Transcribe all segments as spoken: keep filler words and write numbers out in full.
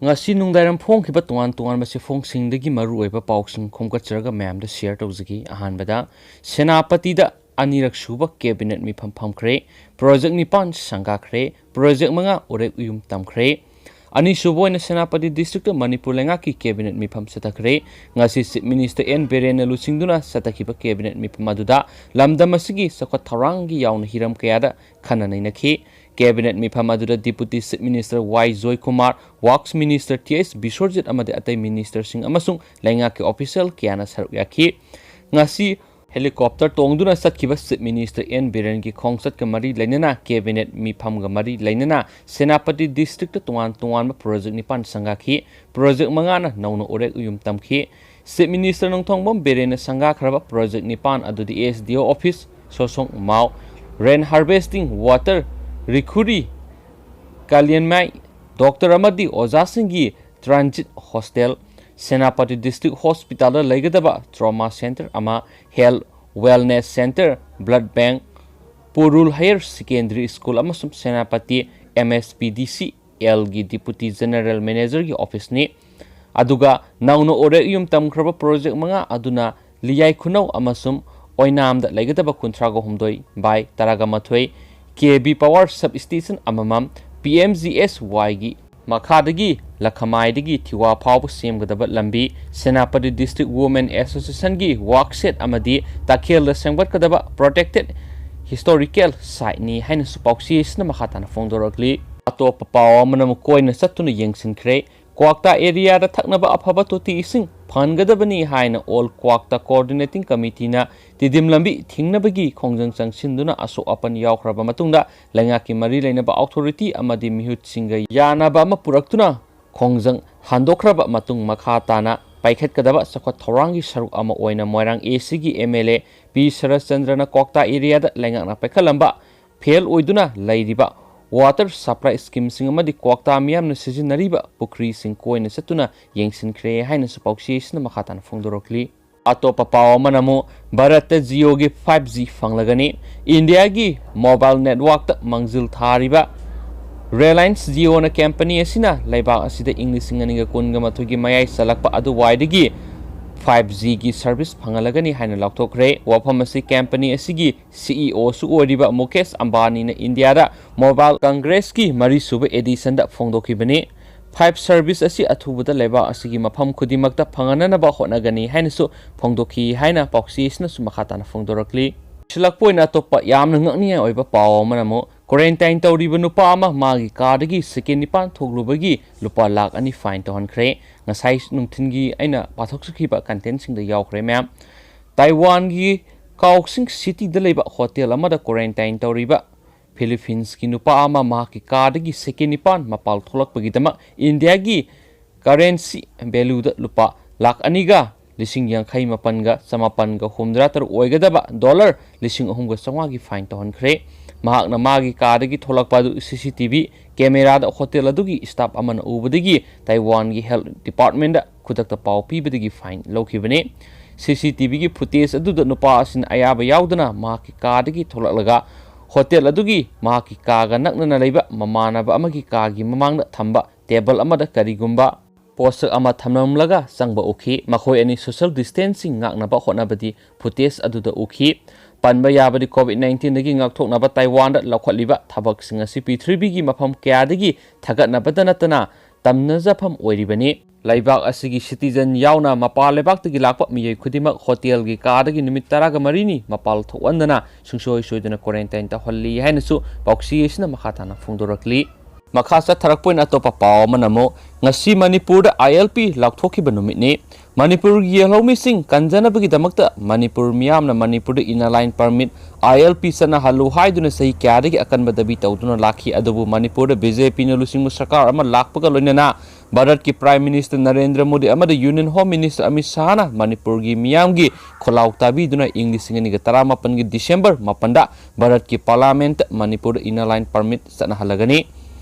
ꯉꯁꯤ ꯅꯨꯡꯗꯥꯡꯋꯥꯏꯔꯝ ꯐꯣꯡꯈꯤꯕ ꯇꯣꯉꯥꯟ ꯇꯣꯉꯥꯟꯕ ꯆꯦꯐꯣꯡꯁꯤꯡꯗꯒꯤ ꯃꯔꯨꯑꯣꯏꯕ ꯄꯥꯎꯁꯤꯡ ꯈꯣꯝꯒꯠꯆꯔꯒ ꯃꯌꯥꯝꯗ ꯁꯤꯌꯔ ꯇꯧꯖꯒꯦ꯫ ꯑꯍꯥꯟꯕꯗ, ꯁꯦꯅꯥꯄꯇꯤꯗ ꯑꯅꯤꯔꯛ ꯁꯨꯕ ꯀꯦꯕꯤꯅꯦꯠ ꯃꯤꯐꯝ ꯐꯝꯈ꯭ꯔꯦ꯫ ꯄ꯭ꯔꯣꯖꯦꯛ ꯅꯤꯄꯥꯟ ꯁꯪꯒꯥꯈ꯭ꯔꯦ꯫ ꯄ꯭ꯔꯣꯖꯦꯛ ꯃꯉꯥ ꯎꯔꯦꯛ ꯎꯌꯨꯝ ꯇꯝꯈ꯭ꯔꯦ꯫ ꯑꯅꯤꯁꯨꯕ ꯑꯣꯏꯅ ꯁꯦꯅꯥꯄꯇꯤ ꯗꯤꯁꯇ꯭ꯔꯤꯛꯇ ꯃꯅꯤꯄꯨꯔ ꯂꯩꯉꯥꯛꯀꯤ ꯀꯦꯕꯤꯅꯦꯠ ꯃꯤꯐꯝ ꯆꯠꯊꯈ꯭ꯔꯦ꯫ ꯉꯁꯤ ꯆꯤꯐ ꯃꯤꯅꯤꯁꯇꯔ ꯑꯦꯟ ꯕꯤꯔꯦꯟꯅ ꯂꯨꯆꯤꯡꯗꯨꯅ ꯆꯠꯊꯈꯤꯕ ꯀꯦꯕꯤꯅꯦꯠ ꯃꯤꯐꯝ ꯑꯗꯨꯗ ꯂꯝꯗꯝ ꯑꯁꯤꯒꯤ ꯆꯥꯎꯈꯠ ꯊꯧꯔꯥꯡꯒꯤ ꯌꯥꯎꯅ ꯍꯤꯔꯝ ꯀꯌꯥꯗ ꯈꯟꯅ ꯅꯩꯅꯈꯤ꯫ ꯀꯦꯕꯤꯅꯦꯠ ꯃꯤꯐꯝ ꯑꯗꯨꯗ ꯗꯤꯄꯨꯇꯤ ꯆꯤꯐ ꯃꯤꯅꯤꯁꯇꯔ ꯋꯥꯏ ꯖꯣꯏꯀꯨꯃꯥꯔ, ꯋꯥꯔꯛꯁ ꯃꯤꯅꯤꯁꯇꯔ ꯇꯤ ꯑꯩꯆ ꯕꯤꯁ꯭ꯋꯔꯖꯤꯠ ꯑꯃꯗꯤ ꯑꯇꯩ ꯃꯤꯅꯤꯁꯇꯔꯁꯤꯡ ꯑꯃꯁꯨꯡ ꯂꯩꯉꯥꯛꯀꯤ ꯑꯣꯐꯤꯁꯤꯌꯦꯜ ꯀꯌꯥꯅ ꯁꯔꯨꯛ ꯌꯥꯈꯤ꯫ ꯉꯁꯤ ꯍꯦꯂꯤꯀꯣꯞꯇꯔ ꯇꯣꯡꯗꯨꯅ ꯆꯠꯈꯤꯕ ꯆꯤꯐ ꯃꯤꯅꯤꯁꯇꯔ ꯑꯦꯟ ꯕꯤꯔꯦꯟꯒꯤ ꯈꯣꯡꯆꯠꯀ ꯃꯔꯤ ꯂꯩꯅꯅ ꯀꯦꯕꯤꯅꯦꯠ ꯃꯤꯐꯝꯒ ꯃꯔꯤ ꯂꯩꯅꯅ ꯁꯦꯅꯥꯄꯇꯤ ꯗꯤꯁꯇ꯭ꯔꯤꯛꯇ ꯇꯣꯉꯥꯟ ꯇꯣꯉꯥꯟꯕ ꯄ꯭ꯔꯣꯖꯦꯛ ꯅꯤꯄꯥꯟ ꯁꯪꯒꯥꯈꯤ꯫ ꯄ꯭ꯔꯣꯖꯦꯛ ꯃꯉꯥꯅ ꯅꯧꯅ ꯎꯔꯦꯛ ꯎꯌꯨꯝ ꯇꯝꯈꯤ꯫ ꯆꯤꯐ ꯃꯤꯅꯤꯁꯇꯔ ꯅꯣꯡꯊꯣꯡꯕꯝ ꯕꯤꯔꯦꯟꯅ ꯁꯪꯒꯥꯈ꯭ꯔꯕ ꯄ꯭ꯔꯣꯖꯦꯛ ꯅꯤꯄꯥꯟ ꯑꯗꯨꯗꯤ ꯑꯦꯁ ꯗꯤ ꯑꯣ ꯑꯣꯐꯤꯁ, ꯁꯣꯁꯣꯡ ꯃꯥꯎ, ꯔꯦꯟ ꯍꯥꯔꯚꯦꯁꯇꯤꯡ ꯋꯥꯇꯔ, ꯔꯤꯈꯨꯔꯤ, ꯀꯥꯂꯤꯌꯟꯃꯥꯏ, ꯗꯣꯛꯇꯔ ꯑꯃꯗꯤ ꯑꯣꯖꯥꯁꯤꯡꯒꯤ ꯇ꯭ꯔꯥꯟꯖꯤꯠ ꯍꯣꯁꯇꯦꯜ, ꯁꯦꯅꯥꯄꯇꯤ ꯗꯤꯁꯇ꯭ꯔꯤꯛ ꯍꯣꯁꯄꯤꯇꯥꯜꯗ ꯂꯩꯒꯗꯕ ꯇ꯭ꯔꯣꯃꯥ ꯁꯦꯟꯇꯔ ꯑꯃ, health wellness centre, blood bank, Purul higher secondary school ꯑꯃꯁꯨꯡ ꯁꯦꯅꯥꯄꯇꯤ ꯑꯦꯝ ꯑꯦꯁ ꯄꯤ ꯗꯤ ꯁꯤ ꯑꯦꯜꯒꯤ ꯗꯤꯄꯨꯇꯤ ꯖꯦꯅꯔꯦꯜ ꯃꯦꯅꯦꯖꯔꯒꯤ ꯑꯣꯐꯤꯁꯅꯤ꯫ ꯑꯗꯨꯒ ꯅꯧꯅ ꯎꯔꯦꯛ ꯌꯨꯝ ꯇꯝꯈ꯭ꯔꯕ ꯄ꯭ꯔꯣꯖꯦꯛ ꯃꯉꯥ ꯑꯗꯨꯅ ꯂꯤꯌꯥꯏ ꯈꯨꯅꯧ ꯑꯃꯁꯨꯡ ꯑꯣꯏꯅꯥꯝꯗ ꯂꯩꯒꯗꯕ ꯀꯨꯟꯊ꯭ꯔꯥꯒ ꯍꯨꯝꯗꯣꯏ ꯕꯥꯏ ꯇꯔꯥꯒ ꯃꯥꯊꯣꯏ ꯀꯦ ꯚꯤ ꯄꯥꯋꯔ ꯁꯕ ꯁ꯭ꯇꯦꯁꯟ ꯑꯃꯃꯝ, ꯄꯤ ꯑꯦꯝ ꯖꯤ ꯑꯦꯁ ꯋꯥꯏꯒꯤ ꯃꯈꯥꯗꯒꯤ ꯂꯈꯃꯥꯏꯗꯒꯤ ꯊꯤꯋꯥ ꯐꯥꯎꯕ ꯁꯦꯝꯒꯗꯕ ꯂꯝꯕꯤ, ꯁꯦꯅꯥꯄꯇꯤ ꯗꯤꯁꯇ꯭ꯔꯤꯛ ꯋꯨꯃꯦꯟ ꯑꯦꯁꯣꯁꯤꯌꯦꯁꯟꯒꯤ ꯋꯥꯔꯛ ꯁꯦꯠ ꯑꯃꯗꯤ ꯇꯈꯦꯜꯗ ꯁꯦꯝꯒꯠꯀꯗꯕ ꯄ꯭ꯔꯣꯇꯦꯛꯇꯦꯗ ꯍꯤꯁꯇꯣꯔꯤꯀꯦꯜ ꯁꯥꯏꯠꯅꯤ ꯍꯥꯏꯅꯁꯨ ꯄꯥꯎꯆꯦ ꯑꯁꯤꯅ ꯃꯈꯥ ꯇꯥꯅ ꯐꯣꯡꯗꯣꯔꯛꯂꯤ꯫ ꯑꯇꯣꯞꯄ ꯄꯥꯎ ꯑꯃꯅ ꯑꯃꯨꯛ ꯀꯣꯏꯅ ꯆꯠꯇꯨꯅ ꯌꯦꯡꯁꯤꯟꯈ꯭ꯔꯦ꯫ ꯀ꯭ꯋꯥꯛꯇꯥ ꯑꯦꯔꯤꯌꯥꯗ ꯊꯛꯅꯕ ꯑꯐꯕ ꯇꯣꯇꯤ ꯏꯁꯤꯡ ꯐꯪꯍꯟꯒꯗꯕꯅꯤ ꯍꯥꯏꯅ ꯑꯣꯜ ꯀ꯭ꯋꯥꯛꯇꯥ ꯀꯣꯑꯣꯔꯗꯤꯅꯦꯇꯤꯡ ꯀꯃꯤꯇꯤꯅ ꯇꯤꯗꯤꯝ ꯂꯝꯕꯤ ꯊꯤꯡꯅꯕꯒꯤ ꯈꯣꯡꯖꯪ ꯆꯪꯁꯤꯟꯗꯨꯅ ꯑꯁꯣꯛ ꯑꯄꯟ ꯌꯥꯎꯈ꯭ꯔꯕ ꯃꯇꯨꯡꯗ ꯂꯩꯉꯥꯛꯀꯤ ꯃꯔꯤ ꯂꯩꯅꯕ ꯑꯣꯊꯣꯔꯤꯇꯤ ꯑꯃꯗꯤ ꯃꯤꯍꯨꯠꯁꯤꯡꯒ ꯌꯥꯅꯕ ꯑꯃ ꯄꯨꯔꯛꯇꯨꯅ ꯈꯣꯡꯖꯪ ꯍꯟꯗꯣꯛꯈ꯭ꯔꯕ ꯃꯇꯨꯡ ꯃꯈꯥ ꯇꯥꯅ ꯄꯥꯏꯈꯠꯀꯗꯕ ꯆꯥꯎꯈꯠ ꯊꯧꯔꯥꯡꯒꯤ ꯁꯔꯨꯛ ꯑꯃ ꯑꯣꯏꯅ ꯃꯣꯏꯔꯥꯡ ꯑꯦ ꯁꯤꯒꯤ ꯑꯦꯝ ꯑꯦꯜ ꯑꯦ ꯄꯤ ꯁꯔꯠꯆꯟꯗ꯭ꯔꯅ ꯀ꯭ꯋꯥꯛꯇꯥ ꯑꯦꯔꯤꯌꯥꯗ ꯂꯩꯉꯥꯛꯅ ꯄꯥꯏꯈꯠꯂꯝꯕ ꯐꯦꯜ ꯑꯣꯏꯗꯨꯅ ꯂꯩꯔꯤꯕ ꯋꯥꯇꯔ ꯁꯄ꯭ꯂꯥꯏ ꯁ꯭ꯀꯤꯝꯁꯤꯡ ꯑꯃꯗꯤ ꯀ꯭ꯋꯥꯛꯇꯥ ꯃꯤꯌꯥꯝꯅ ꯁꯤꯖꯤꯟꯅꯔꯤꯕ ꯄꯨꯈ꯭ꯔꯤꯁꯤꯡ ꯀꯣꯏꯅ ꯆꯠꯇꯨꯅ ꯌꯦꯡꯁꯤꯟꯈ꯭ꯔꯦ ꯍꯥꯏꯅꯁꯨ ꯄꯥꯎꯆꯦꯁꯤꯅ ꯃꯈꯥ ꯇꯥꯅ ꯐꯣꯡꯗꯣꯔꯛꯂꯤ꯫ ꯑꯇꯣꯞꯄ ꯄꯥꯎ ꯑꯃꯅ ꯑꯃꯨꯛ ꯚꯥꯔꯠꯇ ꯖꯤꯑꯣꯒꯤ ꯐꯥꯏꯚ ꯖꯤ ꯐꯪꯂꯒꯅꯤ꯫ ꯏꯟꯗꯤꯌꯥꯒꯤ ꯃꯣꯕꯥꯏꯜ ꯅꯦꯠꯋꯥꯔꯛꯇ ꯃꯥꯡꯖꯤꯜ ꯊꯥꯔꯤꯕ Reliance Jio-ꯅ ꯀꯝꯄꯅꯤ ꯑꯁꯤꯅ ꯂꯩꯕꯥꯛ ꯑꯁꯤꯗ ꯏꯪ ꯂꯤꯁꯤꯡ ꯑꯅꯤꯒ ꯀꯨꯟꯒ ꯃꯥꯊꯣꯏꯒꯤ ꯃꯌꯥꯏ ꯆꯜꯂꯛꯄ ꯑꯗꯨꯋꯥꯏꯗꯒꯤ five G-ꯒꯤ ꯁꯔꯚꯤꯁ ꯐꯪꯍꯜꯂꯒꯅꯤ ꯍꯥꯏꯅ ꯂꯥꯎꯊꯣꯛꯈ꯭ꯔꯦ꯫ ꯋꯥꯐꯝ ꯑꯁꯤ ꯀꯝꯄꯅꯤ ꯑꯁꯤꯒꯤ CEO-ꯁꯨ ꯑꯣꯏꯔꯤꯕ ꯃꯨꯀꯦꯁ ꯑꯝꯕꯥꯅꯤꯅ ꯏꯟꯗꯤꯌꯥꯗ Mobile Congress-ꯀꯤ ꯃꯔꯤꯁꯨꯕ edition-ꯗ ꯐꯣꯡꯗꯣꯛꯈꯤꯕꯅꯤ꯫ Five G service ꯑꯁꯤ ꯑꯊꯨꯕꯗ ꯂꯩꯕꯥꯛ ꯑꯁꯤꯒꯤ ꯃꯐꯝ ꯈꯨꯗꯤꯡꯃꯛꯇ ꯐꯪꯍꯟꯅꯅꯕ ꯍꯣꯠꯅꯒꯅꯤ ꯍꯥꯏꯅꯁꯨ ꯐꯣꯡꯗꯣꯛꯈꯤ ꯍꯥꯏꯅ ꯄꯥꯎꯆꯦ ꯑꯁꯤꯅꯁꯨ ꯃꯈꯥ ꯇꯥꯅ ꯐꯣꯡꯗꯣꯔꯛꯂꯤ꯫ ꯁꯤꯜꯂꯛꯄ ꯑꯣꯏꯅ ꯑꯇꯣꯞꯄ ꯌꯥꯝꯅ ꯉꯛꯅꯤꯡꯉꯥꯏ ꯑꯣꯏꯕ ꯄꯥꯎ ꯑꯃꯅ ꯑꯃꯨꯛ quarantine ꯇꯧꯔꯤꯕ ꯅꯨꯄꯥ ꯑꯃ ꯃꯥꯒꯤ ꯀꯥꯗꯒꯤ second ꯅꯤꯄꯥꯟ ꯊꯣꯛꯂꯨꯕꯒꯤ ꯂꯨꯄꯥ ꯂꯥꯈ ꯑꯅꯤ fine ꯇꯧꯍꯟꯈ꯭ꯔꯦ꯫ ꯉꯁꯥꯏ ꯅꯨꯡꯊꯤꯜꯒꯤ ꯑꯩꯅ ꯄꯥꯊꯣꯛꯆꯈꯤꯕ content-ꯁꯤꯡꯗ ꯌꯥꯎꯈ꯭ꯔꯦ ꯃꯌꯥꯝ꯫ ꯇꯥꯏꯋꯥꯟꯒꯤ Kaohsiung City-ꯗ ꯂꯩꯕ hotel ꯑꯃꯗ quarantine ꯇꯧꯔꯤꯕ Philippines-ꯀꯤ ꯅꯨꯄꯥ ꯑꯃ ꯃꯍꯥꯛꯀꯤ ꯀꯥꯗꯒꯤ second ꯅꯤꯄꯥꯟ ꯃꯄꯥꯜ ꯊꯣꯛꯂꯛꯄꯒꯤꯗꯃꯛ ꯏꯟꯗꯤꯌꯥꯒꯤ currency value-ꯗ ꯂꯨꯄꯥ ꯂꯥꯈ ꯑꯅꯤꯒ ꯂꯤꯁꯤꯡ ꯌꯥꯡꯈꯩ ꯃꯥꯄꯟꯒ ꯆꯃꯥꯄꯟꯒ ꯍꯨꯝꯗ꯭ꯌꯥ ꯇꯔꯨꯛ ꯑꯣꯏꯒꯗꯕ dollar ꯂꯤꯁꯤꯡ ꯑꯍꯨꯝꯒ ꯆꯥꯝꯃꯉꯥꯒꯤ fine ꯇꯧꯍꯟꯈ꯭ꯔꯦ꯫ ꯃꯍꯥꯛꯅ ꯃꯥꯒꯤ ꯀꯥꯗꯒꯤ ꯊꯣꯛꯂꯛꯄ ꯑꯗꯨ CCTV camera-ꯗ hotel ꯑꯗꯨꯒꯤ staff ꯑꯃꯅ ꯎꯕꯗꯒꯤ ꯇꯥꯏꯋꯥꯟꯒꯤ health department-ꯗ ꯈꯨꯗꯛꯇ ꯄꯥꯎ ꯄꯤꯕꯗꯒꯤ fine ꯂꯧꯈꯤꯕꯅꯤ꯫ CCTV-ꯒꯤ footage ꯑꯗꯨꯗ ꯅꯨꯄꯥ ꯑꯁꯤꯅ ꯑꯌꯥꯕ ꯌꯥꯎꯗꯅ ꯃꯍꯥꯛꯀꯤ ꯀꯥꯗꯒꯤ ꯊꯣꯛꯂꯛꯂꯒ hotel ꯑꯗꯨꯒꯤ ꯃꯍꯥꯛꯀꯤ ꯀꯥꯒ ꯅꯛꯅꯅ ꯂꯩꯕ ꯃꯃꯥꯟꯅꯕ ꯑꯃꯒꯤ ꯀꯥꯒꯤ ꯃꯃꯥꯡꯗ ꯊꯝꯕ table ꯑꯃꯗ ꯀꯔꯤꯒꯨꯝꯕ ꯄꯣꯠꯁꯛ ꯑꯃ ꯊꯝꯂꯝꯂꯒ ꯆꯪꯕ ꯎꯈꯤ꯫ ꯃꯈꯣꯏ ꯑꯅꯤ social distancing ꯉꯥꯛꯅꯕ ꯍꯣꯠꯅꯕꯗꯤ footage ꯑꯗꯨꯗ ꯎꯈꯤ꯫ ꯄꯟꯕ ꯌꯥꯕꯗꯤ COVID nineteen-ꯗꯒꯤ ꯉꯥꯛꯊꯣꯛꯅꯕ ꯇꯥꯏꯋꯥꯟꯗ ꯂꯧꯈꯠꯂꯤꯕ ꯊꯕꯛꯁꯤꯡ ꯑꯁꯤ ꯄ꯭ꯔꯤꯊꯤꯕꯤꯒꯤ ꯃꯐꯝ ꯀꯌꯥꯗꯒꯤ ꯊꯥꯒꯠꯅꯕꯇ ꯅꯠꯇꯅ ꯇꯝꯅꯖꯐꯝ ꯑꯣꯏꯔꯤꯕꯅꯤ꯫ ꯂꯩꯕꯥꯛ ꯑꯁꯤꯒꯤ citizen ꯌꯥꯎꯅ ꯃꯄꯥꯟ ꯂꯩꯕꯥꯛꯇꯒꯤ ꯂꯥꯛꯄ ꯃꯤꯑꯣꯏ ꯈꯨꯗꯤꯡꯃꯛ hotel-ꯒꯤ ꯀꯥꯗꯒꯤ ꯅꯨꯃꯤꯠ ꯇꯔꯥꯒ ꯃꯔꯤꯅꯤ ꯃꯄꯥꯟ ꯊꯣꯛꯍꯟꯗꯅ ꯁꯨꯡꯁꯣꯏ ꯁꯣꯏꯗꯅ quarantine ꯇꯧꯍꯜꯂꯤ ꯍꯥꯏꯅꯁꯨ ꯄꯥꯎꯆꯦ ꯑꯁꯤꯅ ꯃꯈꯥ ꯇꯥꯅ ꯐꯣꯡꯗꯣꯔꯛꯂꯤ꯫ ꯃꯈꯥ ꯆꯠꯊꯔꯛꯄ ꯑꯣꯏꯅ ꯑꯇꯣꯞꯄ ꯄꯥꯎ ꯑꯃꯅ ꯑꯃꯨꯛ ꯉꯁꯤ ꯃꯅꯤꯄꯨꯔꯗ ILP ꯂꯥꯎꯊꯣꯛꯈꯤꯕ ꯅꯨꯃꯤꯠꯅꯤ꯫ ꯃꯅꯤꯄꯨꯔꯒꯤ ꯌꯦꯜꯍꯧꯃꯤꯁꯤꯡ ꯀꯟꯖꯅꯕꯒꯤꯗꯃꯛꯇ ꯃꯅꯤꯄꯨꯔ ꯃꯤꯌꯥꯝꯅ ꯃꯅꯤꯄꯨꯔꯗ inner line permit, ILP ꯆꯠꯅꯍꯜꯂꯨ ꯍꯥꯏꯗꯨꯅ ꯆꯍꯤ ꯀꯌꯥꯗꯒꯤ ꯑꯀꯟꯕ ꯗꯥꯕꯤ ꯇꯧꯗꯨꯅ ꯂꯥꯛꯈꯤ꯫ ꯑꯗꯨꯕꯨ ꯃꯅꯤꯄꯨꯔꯗ BJP-ꯅ ꯂꯨꯆꯤꯡꯕ ꯁꯔꯀꯥꯔ ꯑꯃ ꯂꯥꯛꯄꯒ ꯂꯣꯏꯅꯅ ꯚꯥꯔꯠꯀꯤ Prime Minister ꯅꯔꯦꯟꯗ꯭ꯔ ꯃꯣꯗꯤ ꯑꯃꯗꯤ Union Home Minister ꯑꯃꯤꯠ ꯁꯥꯍꯅ ꯃꯅꯤꯄꯨꯔꯒꯤ ꯃꯤꯌꯥꯝꯒꯤ ꯈꯣꯜꯂꯥꯎ ꯇꯥꯕꯤꯗꯨꯅ ꯏꯪ ꯂꯤꯁꯤꯡ ꯑꯅꯤꯒ ꯇꯔꯥꯃꯥꯄꯟꯒꯤ December ꯃꯥꯄꯟꯗ ꯚꯥꯔꯠꯀꯤ Parliament ꯃꯅꯤꯄꯨꯔꯗ inner line permit ꯆꯠꯅꯍꯜꯂꯒꯅꯤ꯫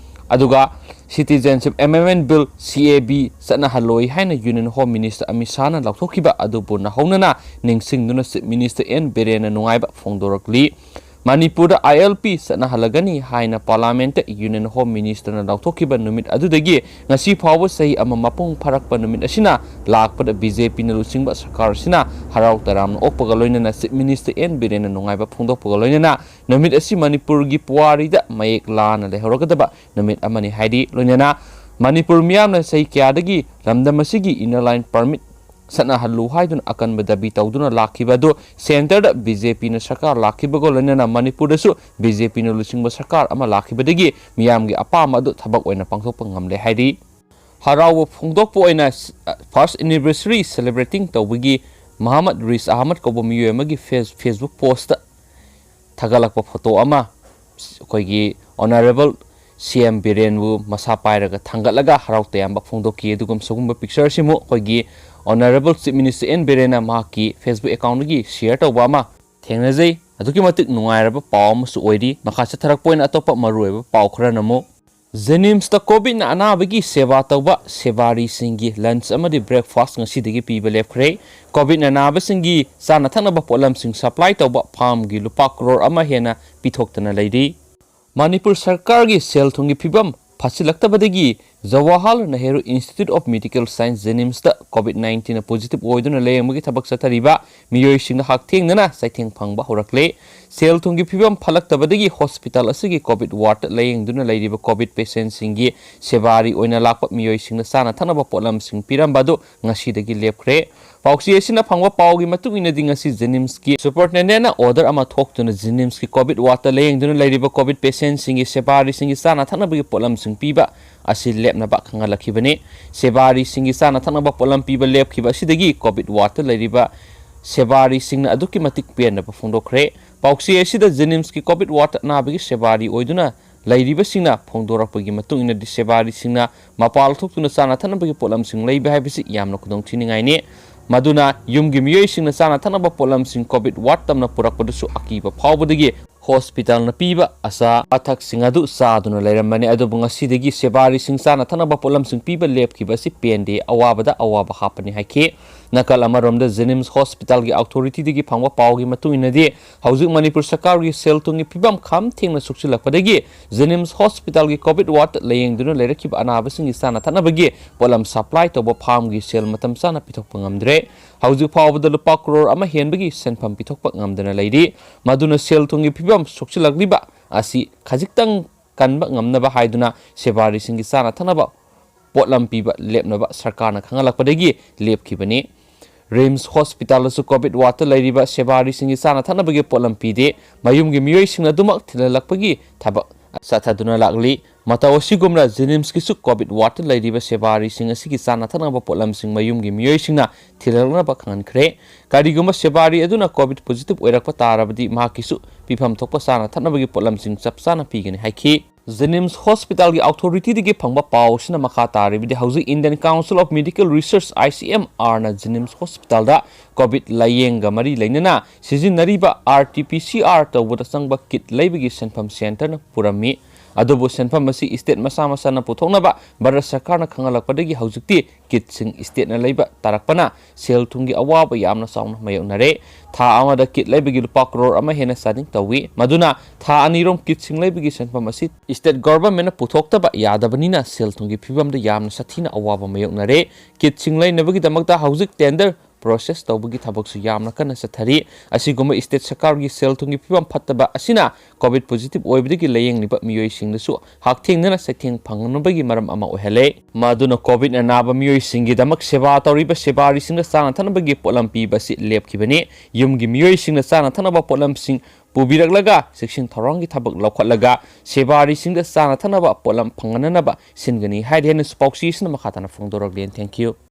ꯑꯗꯨꯒ Citizenship Amendment Bill, CAB, ꯆꯠꯅꯍꯜꯂꯣꯏ ꯍꯥꯏꯅ Union Home Minister ꯑꯃꯤꯠ ꯁꯥꯍꯅ ꯂꯥꯎꯊꯣꯛꯈꯤꯕ ꯑꯗꯨꯕꯨ ꯅꯧꯍꯧꯅꯅ ꯅꯤꯡꯁꯤꯡꯗꯨꯅ Chief Minister N ꯕꯤꯔꯦꯟꯅ ꯅꯨꯡꯉꯥꯏꯕ ꯐꯣꯡꯗꯣꯔꯛꯂꯤ꯫ ꯃꯅꯤꯄꯨꯔꯗ ꯑꯥꯏ ꯑꯦꯜ ꯄꯤ ꯆꯠꯅꯍꯜꯂꯒꯅꯤ ꯍꯥꯏꯅ ꯄꯥꯔꯂꯥꯃꯦꯟꯠꯇ ꯌꯨꯅꯤꯌꯟ ꯍꯣꯝ ꯃꯤꯅꯤꯁꯇꯔꯅ ꯂꯥꯎꯊꯣꯛꯈꯤꯕ ꯅꯨꯃꯤꯠ ꯑꯗꯨꯗꯒꯤ ꯉꯁꯤ ꯐꯥꯎꯕ ꯆꯍꯤ ꯑꯃ ꯃꯄꯨꯡ ꯐꯥꯔꯛꯄ ꯅꯨꯃꯤꯠ ꯑꯁꯤꯅ ꯂꯥꯛꯄꯗ ꯕꯤ ꯖꯦ ꯄꯤꯅ ꯂꯨꯆꯤꯡꯕ ꯁꯔꯀꯥꯔ ꯑꯁꯤꯅ ꯍꯔꯥꯎ ꯇꯌꯥꯝꯅ ꯑꯣꯛꯄꯒ ꯂꯣꯏꯅꯅ ꯆꯤꯐ ꯃꯤꯅꯤꯁꯇꯔ ꯑꯦꯟ ꯕꯤꯔꯦꯟꯅ ꯅꯨꯡꯉꯥꯏꯕ ꯐꯣꯡꯗꯣꯛꯄꯒ ꯂꯣꯏꯅꯅ ꯅꯨꯃꯤꯠ ꯑꯁꯤ ꯃꯅꯤꯄꯨꯔꯒꯤ ꯄꯨꯋꯥꯔꯤꯗ ꯃꯌꯦꯛ ꯂꯥꯅ ꯂꯩꯍꯧꯔꯒꯗꯕ ꯅꯨꯃꯤꯠ ꯑꯃꯅꯤ ꯍꯥꯏꯔꯤ꯫ ꯂꯣꯏꯅꯅ ꯃꯅꯤꯄꯨꯔ ꯃꯤꯌꯥꯝꯅ ꯆꯍꯤ ꯀꯌꯥꯗꯒꯤ ꯂꯝꯗꯝ ꯑꯁꯤꯒꯤ ꯏꯟꯅꯔ ꯂꯥꯏꯟ ꯄꯔꯃꯤꯠ ꯆꯠꯅꯍꯜꯂꯨ ꯍꯥꯏꯗꯨꯅ ꯑꯀꯟꯕ ꯗꯥꯕꯤ ꯇꯧꯗꯨꯅ ꯂꯥꯛꯈꯤꯕ ꯑꯗꯨ ꯁꯦꯟꯇꯔꯗ ꯕꯤ ꯖꯦ ꯄꯤꯅ ꯁꯔꯀꯥꯔ ꯂꯥꯛꯈꯤꯕꯒ ꯂꯣꯏꯅꯅ ꯃꯅꯤꯄꯨꯔꯗꯁꯨ ꯕꯤ ꯖꯦ ꯄꯤꯅ ꯂꯨꯆꯤꯡꯕ ꯁꯔꯀꯥꯔ ꯑꯃ ꯂꯥꯛꯈꯤꯕꯗꯒꯤ ꯃꯤꯌꯥꯝꯒꯤ ꯑꯄꯥꯝꯕ ꯑꯗꯨ ꯊꯕꯛ ꯑꯣꯏꯅ ꯄꯥꯡꯊꯣꯛꯄ ꯉꯝꯂꯦ ꯍꯥꯏꯔꯤ꯫ ꯍꯔꯥꯎꯕ ꯐꯣꯡꯗꯣꯛꯄ ꯑꯣꯏꯅ first anniversary celebrating ꯇꯧꯕꯒꯤ ꯃꯍꯃꯗ ꯔꯤꯁ ꯑꯍꯃꯗ ꯀꯧꯕ ꯃꯤꯑꯣꯏ ꯑꯃꯒꯤ ꯐꯦꯁ-, ꯐꯦꯁꯕꯨꯛ ꯄꯣꯁꯇ ꯊꯥꯒꯠꯂꯛꯄ ꯐꯣꯇꯣ ꯑꯃ ꯑꯩꯈꯣꯏꯒꯤ ꯑꯣꯅꯔꯦꯕꯜ ꯁꯤ ꯑꯦꯝ ꯕꯤꯔꯦꯟꯕꯨ ꯃꯁꯥ ꯄꯥꯏꯔꯒ ꯊꯥꯡꯒꯠꯂꯒ ꯍꯔꯥꯎ ꯇꯌꯥꯝꯕ ꯐꯣꯡꯗꯣꯛꯈꯤ꯫ ꯑꯗꯨꯒꯨꯝ ꯁꯤꯒꯨꯝꯕ ꯄꯤꯛꯆꯔ ꯑꯁꯤꯃꯨꯛ ꯑꯩꯈꯣꯏꯒꯤ ꯑꯣꯅꯔꯦꯕꯜ ꯆꯤꯐ ꯃꯤꯅꯤꯁꯇꯔ ꯑꯦꯟ ꯕꯤꯔꯦꯟꯅ ꯃꯍꯥꯛꯀꯤ ꯐꯦꯁꯕꯨꯛ ꯑꯦꯀꯥꯎꯟꯗꯒꯤ ꯁꯤꯌꯔ ꯇꯧꯕ ꯑꯃ ꯊꯦꯡꯅꯖꯩ꯫ ꯑꯗꯨꯛꯀꯤ ꯃꯇꯤꯛ ꯅꯨꯡꯉꯥꯏꯔꯕ ꯄꯥꯎ ꯑꯃꯁꯨ ꯑꯣꯏꯔꯤ꯫ ꯃꯈꯥ ꯆꯠꯊꯔꯛꯄ ꯑꯣꯏꯅ ꯑꯇꯣꯞꯄ ꯃꯔꯨꯑꯣꯏꯕ ꯄꯥꯎ ꯈꯔꯅ ꯑꯃꯨꯛ ꯖꯦꯅꯤꯝꯁꯇ ꯀꯣꯚꯤꯗꯅ ꯑꯅꯥꯕꯒꯤ ꯁꯦꯕꯥ ꯇꯧꯕ ꯁꯦꯕꯥꯔꯤꯁꯤꯡꯒꯤ ꯂꯟꯆ ꯑꯃꯗꯤ ꯕ꯭ꯔꯦꯛꯐꯥꯁ ꯉꯁꯤꯗꯒꯤ ꯄꯤꯕ ꯂꯦꯞꯈ꯭ꯔꯦ꯫ ꯀꯣꯚꯤꯗꯅ ꯅꯥꯕꯁꯤꯡꯒꯤ ꯆꯥꯅ ꯊꯛꯅꯕ ꯄꯣꯠꯂꯝꯁꯤꯡ ꯁꯄ꯭ꯂꯥꯏ ꯇꯧꯕ ꯐꯥꯔꯝꯒꯤ ꯂꯨꯄꯥ ꯀ꯭ꯔꯣꯔ ꯑꯃ ꯍꯦꯟꯅ ꯄꯤꯊꯣꯛꯇꯅ ꯂꯩꯔꯤ꯫ ꯃꯅꯤꯄꯨꯔ ꯁꯔꯀꯥꯔꯒꯤ ꯁꯦꯜ ꯊꯨꯝꯒꯤ ꯐꯤꯕꯝ ꯐꯠꯁꯤꯜꯂꯛꯇꯕꯗꯒꯤ Jawaharlal Nehru institute of medical science ꯖꯦꯅꯤꯝꯁꯇ ꯀꯣꯚꯤꯗ ꯅꯥꯏꯟꯇꯤꯟꯅ ꯄꯣꯖꯤꯇꯤꯚ ꯑꯣꯏꯗꯨꯅ ꯂꯥꯌꯦꯡꯕꯒꯤ ꯊꯕꯛ ꯆꯠꯊꯔꯤꯕ ꯃꯤꯑꯣꯏꯁꯤꯡꯅ ꯍꯛꯊꯦꯡꯅꯅ ꯆꯩꯊꯦꯡ ꯐꯪꯕ ꯍꯧꯔꯛꯂꯦ꯫ ꯁꯦꯜ ꯊꯨꯝꯒꯤ ꯐꯤꯕꯝ ꯐꯠꯂꯛꯇꯕꯗꯒꯤ ꯍꯣꯁꯄꯤꯇꯥꯜ ꯑꯁꯤꯒꯤ ꯀꯣꯚꯤꯗ ꯋꯥꯔꯗꯇ ꯂꯥꯌꯦꯡꯗꯨꯅ ꯂꯩꯔꯤꯕ ꯀꯣꯚꯤꯗ ꯄꯦꯁꯦꯟꯁꯤꯡꯒꯤ ꯁꯦꯕꯥꯔꯤ ꯑꯣꯏꯅ ꯂꯥꯛꯄ ꯃꯤꯑꯣꯏꯁꯤꯡꯅ ꯆꯥꯅ ꯊꯛꯅꯕ ꯄꯣꯠꯂꯝꯁꯤꯡ ꯄꯤꯔꯝꯕ ꯑꯗꯨ ꯉꯁꯤꯗꯒꯤ ꯂꯦꯞꯈ꯭ꯔꯦ꯫ ꯄꯥꯎꯆꯦ ꯑꯁꯤꯅ ꯐꯪꯕ ꯄꯥꯎꯒꯤ ꯃꯇꯨꯡ ꯏꯟꯅꯗꯤ ꯉꯁꯤ ꯖꯦꯅꯤꯝꯁꯀꯤ ꯁꯨꯄꯔꯤꯟꯇꯦꯟꯗꯦꯟꯠꯅ ꯑꯣꯔꯗꯔ ꯑꯃ ꯊꯣꯛꯇꯨꯅ ꯖꯦꯅꯤꯝꯁꯀꯤ ꯀꯣꯚꯤꯗ ꯋꯥꯔꯗꯇ ꯂꯥꯌꯦꯡꯗꯨꯅ ꯂꯩꯔꯤꯕ ꯀꯣꯚꯤꯗ ꯄꯦꯁꯦꯟꯁꯤꯡꯒꯤ ꯁꯦꯕꯥꯔꯤꯁꯤꯡꯒꯤ ꯆꯥꯅ ꯊꯛꯅꯕꯒꯤ ꯄꯣꯠꯂꯝꯁꯤꯡ ꯄꯤꯕ ꯑꯁꯤ ꯂꯦꯞꯅꯕ ꯈꯪꯍꯜꯂꯛꯈꯤꯕꯅꯤ꯫ ꯁꯦꯕꯥꯔꯤꯁꯤꯡꯒꯤ ꯆꯥꯅ ꯊꯛꯅꯕ ꯄꯣꯠꯂꯝ ꯄꯤꯕ ꯂꯦꯞꯈꯤꯕ ꯑꯁꯤꯗꯒꯤ ꯀꯣꯚꯤꯗ ꯋꯥꯔꯗꯇ ꯂꯩꯔꯤꯕ ꯁꯦꯕꯥꯔꯤꯁꯤꯡꯅ ꯑꯗꯨꯛꯀꯤ ꯃꯇꯤꯛ ꯄꯦꯟꯗꯕ ꯐꯣꯡꯗꯣꯛꯈ꯭ꯔꯦ꯫ ꯄꯥꯎꯆꯦ ꯑꯁꯤꯗ ꯖꯦꯅꯤꯝꯁꯀꯤ ꯀꯣꯚꯤꯗ ꯋꯥꯔꯗꯇ ꯑꯅꯥꯕꯒꯤ ꯁꯦꯕꯥꯔꯤ ꯑꯣꯏꯗꯨꯅ ꯂꯩꯔꯤꯕꯁꯤꯡꯅ ꯐꯣꯡꯗꯣꯔꯛꯄꯒꯤ ꯃꯇꯨꯡ ꯏꯟꯅꯗꯤ ꯁꯦꯕꯥꯔꯤꯁꯤꯡꯅ ꯃꯄꯥꯟ ꯊꯣꯛꯇꯨꯅ ꯆꯥꯅ ꯊꯛꯅꯕꯒꯤ ꯄꯣꯠꯂꯝꯁꯤꯡ ꯂꯩꯕ ꯍꯥꯏꯕꯁꯤ ꯌꯥꯝꯅ ꯈꯨꯗꯣꯡꯊꯤꯅꯤꯡꯉꯥꯏꯅꯤ꯫ ꯃꯗꯨꯅ ꯌꯨꯝꯒꯤ ꯃꯤꯑꯣꯏꯁꯤꯡꯅ ꯆꯥꯅ ꯊꯛꯅꯕ ꯄꯣꯠꯂꯝꯁꯤꯡ ꯀꯣꯚꯤꯗ ꯋꯥꯔꯗ ꯇꯝꯅ ꯄꯨꯔꯛꯄꯗꯁꯨ ꯑꯀꯤꯕ ꯐꯥꯎꯕꯗꯒꯤ ꯍꯣꯁꯄꯤꯇꯥꯜꯅ ꯄꯤꯕ ꯑꯆꯥ ꯑꯊꯛꯁꯤꯡ ꯑꯗꯨ ꯆꯥꯗꯨꯅ ꯂꯩꯔꯝꯕꯅꯤ꯫ ꯑꯗꯨꯕꯨ ꯉꯁꯤꯗꯒꯤ ꯁꯦꯕꯥꯔꯤꯁꯤꯡ ꯆꯥꯅ ꯊꯛꯅꯕ ꯄꯣꯠꯂꯝꯁꯤꯡ ꯄꯤꯕ ꯂꯦꯞꯈꯤꯕ ꯑꯁꯤ ꯄꯦꯟꯗꯦ, ꯑꯋꯥꯕꯗ ꯑꯋꯥꯕ ꯍꯥꯞꯄꯅꯤ ꯍꯥꯏꯈꯤ꯫ ꯅꯥꯀꯜ ꯑꯃꯔꯣꯝꯗ, ꯖꯦꯅꯤꯝꯁ ꯍꯣꯁꯄꯤꯇꯥꯜꯒꯤ ꯑꯣꯊꯣꯔꯤꯇꯤꯗꯒꯤ ꯐꯪꯕ ꯄꯥꯎꯒꯤ ꯃꯇꯨꯡ ꯏꯟꯅꯗꯤ, ꯍꯧꯖꯤꯛ ꯃꯅꯤꯄꯨꯔ ꯁꯔꯀꯥꯔꯒꯤ ꯁꯦꯜ ꯊꯨꯝꯒꯤ ꯐꯤꯕꯝ ꯈꯝ ꯊꯦꯡꯅ ꯁꯣꯛꯆꯤꯜꯂꯛꯄꯗꯒꯤ ꯖꯦꯅꯤꯝꯁ ꯍꯣꯁꯄꯤꯇꯥꯜꯒꯤ ꯀꯣꯚꯤꯗ ꯋꯥꯔꯗꯇ ꯂꯥꯌꯦꯡꯗꯨꯅ ꯂꯩꯔꯛꯈꯤꯕ ꯑꯅꯥꯕꯁꯤꯡꯒꯤ ꯆꯥꯅ ꯊꯛꯅꯕꯒꯤ ꯄꯣꯠꯂꯝ ꯁꯄ꯭ꯂꯥꯏ ꯇꯧꯕ ꯐꯥꯔꯝꯒꯤ ꯁꯦꯜ ꯃꯇꯝ ꯆꯥꯅ ꯄꯤꯊꯣꯛꯄ ꯉꯝꯗ꯭ꯔꯦ꯫ ꯍꯧꯖꯤꯛ ꯐꯥꯎꯕꯗ ꯂꯨꯄꯥ ꯀ꯭ꯔꯣꯔ ꯑꯃ ꯍꯦꯟꯕꯒꯤ ꯁꯦꯟꯐꯝ ꯄꯤꯊꯣꯛꯄ ꯉꯝꯗꯅ ꯂꯩꯔꯤ꯫ ꯃꯗꯨꯅ ꯁꯦꯜ ꯊꯨꯝꯒꯤ ꯐꯤꯕꯝ ꯁꯣꯛꯆꯤꯜꯂꯛꯂꯤꯕ ꯑꯁꯤ ꯈꯖꯤꯛꯇꯪ ꯀꯟꯕ ꯉꯝꯅꯕ ꯍꯥꯏꯗꯨꯅ ꯁꯦꯕꯥꯔꯤꯁꯤꯡꯒꯤ ꯆꯥꯅ ꯊꯛꯅꯕ ꯄꯣꯠꯂꯝ ꯄꯤꯕ ꯂꯦꯞꯅꯕ ꯁꯔꯀꯥꯔꯅ ꯈꯪꯍꯜꯂꯛꯄꯗꯒꯤ ꯂꯦꯞꯈꯤꯕꯅꯤ꯫ ꯔꯤꯝꯁ ꯍꯣꯁꯄꯤꯇꯥꯜꯗꯁꯨ ꯀꯣꯚꯤꯗ ꯋꯥꯔꯗꯇ ꯂꯩꯔꯤꯕ ꯁꯦꯕꯥꯔꯤꯁꯤꯡꯒꯤ ꯆꯥꯅ ꯊꯛꯅꯕꯒꯤ ꯄꯣꯠꯂꯝ ꯄꯤꯗꯦ꯫ ꯃꯌꯨꯝꯒꯤ ꯃꯤꯑꯣꯏꯁꯤꯡꯅ ꯑꯗꯨꯃꯛ ꯊꯤꯜꯍꯜꯂꯛꯄꯒꯤ ꯊꯕꯛ ꯆꯠꯊꯗꯨꯅ ꯂꯥꯛꯂꯤ꯫ ꯃꯇꯧ ꯑꯁꯤꯒꯨꯝꯅ ꯖꯦꯅꯤꯝꯁꯀꯤꯁꯨ ꯀꯣꯚꯤꯗ ꯋꯥꯔꯗꯇ ꯂꯩꯔꯤꯕ ꯁꯦꯕꯥꯔꯤꯁꯤꯡ ꯑꯁꯤꯒꯤ ꯆꯥꯅ ꯊꯛꯅꯕ ꯄꯣꯠꯂꯝꯁꯤꯡ ꯃꯌꯨꯝꯒꯤ ꯃꯤꯑꯣꯏꯁꯤꯡꯅ ꯊꯤꯜꯍꯜꯂꯛꯅꯕ ꯈꯪꯍꯟꯈ꯭ꯔꯦ꯫ ꯀꯔꯤꯒꯨꯝꯕ ꯁꯦꯕꯥꯔꯤ ꯑꯗꯨꯅ ꯀꯣꯚꯤꯗ ꯄꯣꯖꯤꯇꯤꯚ ꯑꯣꯏꯔꯛꯄ ꯇꯥꯔꯕꯗꯤ, ꯃꯍꯥꯛꯀꯤꯁꯨ ꯄꯤꯐꯝ ꯊꯣꯛꯄ ꯆꯥꯅ ꯊꯛꯅꯕꯒꯤ ꯄꯣꯠꯂꯝꯁꯤꯡ ꯆꯞ ꯆꯥꯅ ꯄꯤꯒꯅꯤ ꯍꯥꯏꯈꯤ꯫ ꯖꯦꯅꯤꯝꯁ ꯍꯣꯁꯄꯤꯇꯥꯜꯒꯤ ꯑꯣꯊꯣꯔꯤꯇꯤꯗꯒꯤ ꯐꯪꯕ ꯄꯥꯎ ꯑꯁꯤꯅ ꯃꯈꯥ ꯇꯥꯔꯤꯕꯗꯤ, ꯍꯧꯖꯤꯛ Indian Council of Medical Research, I C M R ꯅ ꯖꯦꯅꯤꯝꯁ ꯍꯣꯁꯄꯤꯇꯥꯜꯗ ꯀꯣꯚꯤꯗ ꯂꯥꯌꯦꯡꯒ ꯃꯔꯤ ꯂꯩꯅꯅ ꯁꯤꯖꯤꯟꯅꯔꯤꯕ R T P C R ꯇꯧꯕꯗ ꯆꯪꯕ ꯀꯤꯠ ꯂꯩꯕꯒꯤ ꯁꯦꯟꯐꯝ ꯁꯦꯟꯇꯔꯅ ꯄꯨꯔꯝꯃꯤ꯫ ꯑꯗꯨꯕꯨ ꯁꯦꯟꯐꯝ ꯑꯁꯤ ꯁ꯭ꯇꯦꯠ ꯃꯁꯥ ꯃꯁꯥꯅ ꯄꯨꯊꯣꯛꯅꯕ ꯚꯥꯔꯠ ꯁꯔꯀꯥꯔꯅ ꯈꯪꯍꯜꯂꯛꯄꯗꯒꯤ ꯍꯧꯖꯤꯛꯇꯤ ꯀꯤꯠꯁꯤꯡ ꯁ꯭ꯇꯦꯠꯅ ꯂꯩꯕ ꯇꯥꯔꯛꯄꯅ ꯁꯦꯜ ꯊꯨꯝꯒꯤ ꯑꯋꯥꯕ ꯌꯥꯝꯅ ꯆꯥꯎꯅ ꯃꯥꯌꯣꯛꯅꯔꯦ꯫ ꯊꯥ ꯑꯃꯗ ꯀꯤꯠ ꯂꯩꯕꯒꯤ ꯂꯨꯄꯥ ꯀ꯭ꯔꯣꯔ ꯑꯃ ꯍꯦꯟꯅ ꯆꯥꯗꯤꯡ ꯇꯧꯏ꯫ ꯃꯗꯨꯅ ꯊꯥ ꯑꯅꯤꯔꯣꯝ ꯀꯤꯠꯁꯤꯡ ꯂꯩꯕꯒꯤ ꯁꯦꯟꯐꯝ ꯑꯁꯤ ꯁ꯭ꯇꯦꯠ ꯒꯣꯚꯔꯟꯃꯦꯟꯠꯅ ꯄꯨꯊꯣꯛꯇꯕ ꯌꯥꯗꯕꯅꯤꯅ ꯁꯦꯜ ꯊꯨꯝꯒꯤ ꯐꯤꯕꯝꯗ ꯌꯥꯝꯅ ꯁꯥꯊꯤꯅ ꯑꯋꯥꯕ ꯃꯥꯌꯣꯛꯅꯔꯦ꯫ ꯀꯤꯠꯁꯤꯡ ꯂꯩꯅꯕꯒꯤꯗꯃꯛꯇ ꯍꯧꯖꯤꯛ ꯇꯦꯟꯗꯔ ꯄ꯭ꯔꯣꯁꯦꯁ ꯇꯧꯕꯒꯤ ꯊꯕꯛꯁꯨ ꯌꯥꯝꯅ ꯀꯟꯅ ꯆꯠꯊꯔꯤ꯫ ꯑꯁꯤꯒꯨꯝꯕ ꯁ꯭ꯇꯦꯠ ꯁꯔꯀꯥꯔꯒꯤ ꯁꯦꯜ ꯊꯨꯝꯒꯤ ꯐꯤꯕꯝ ꯐꯠꯇꯕ ꯑꯁꯤꯅ ꯀꯣꯚꯤꯗ ꯄꯣꯖꯤꯇꯤꯚ ꯑꯣꯏꯕꯗꯒꯤ ꯂꯥꯌꯦꯡꯂꯤꯕ ꯃꯤꯑꯣꯏꯁꯤꯡꯗꯁꯨ ꯍꯛꯊꯦꯡꯅꯅ ꯆꯩꯊꯦꯡ ꯐꯪꯅꯕꯒꯤ ꯃꯔꯝ ꯑꯃ ꯑꯣꯏꯍꯜꯂꯦ꯫ ꯃꯗꯨꯅ ꯀꯣꯚꯤꯗꯅ ꯅꯥꯕ ꯃꯤꯑꯣꯏꯁꯤꯡꯒꯤꯗꯃꯛ ꯁꯦꯕꯥ ꯇꯧꯔꯤꯕ ꯁꯦꯕꯥꯔꯤꯁꯤꯡꯗ ꯆꯥꯅ ꯊꯛꯅꯕꯒꯤ ꯄꯣꯠꯂꯝ ꯄꯤꯕ ꯑꯁꯤ ꯂꯦꯞꯈꯤꯕꯅꯤ꯫ ꯌꯨꯝꯒꯤ ꯃꯤꯑꯣꯏꯁꯤꯡꯅ ꯆꯥꯅ ꯊꯛꯅꯕ ꯄꯣꯠꯂꯝꯁꯤꯡ ꯄꯨꯕꯤꯔꯛꯂꯒ ꯆꯦꯛꯁꯤꯟ ꯊꯧꯔꯥꯡꯒꯤ ꯊꯕꯛ ꯂꯧꯈꯠꯂꯒ ꯁꯦꯕꯥꯔꯤꯁꯤꯡꯗ ꯆꯥꯅ ꯊꯛꯅꯕ ꯄꯣꯠꯂꯝ ꯐꯪꯍꯟꯅꯅꯕ ꯁꯤꯟꯒꯅꯤ ꯍꯥꯏꯔꯤ ꯍꯥꯏꯅꯁꯨ ꯄꯥꯎꯆꯦꯁꯤꯅ ꯃꯈꯥ ꯇꯥꯅ ꯐꯣꯡꯗꯣꯔꯛꯂꯤ꯫ Thank you꯫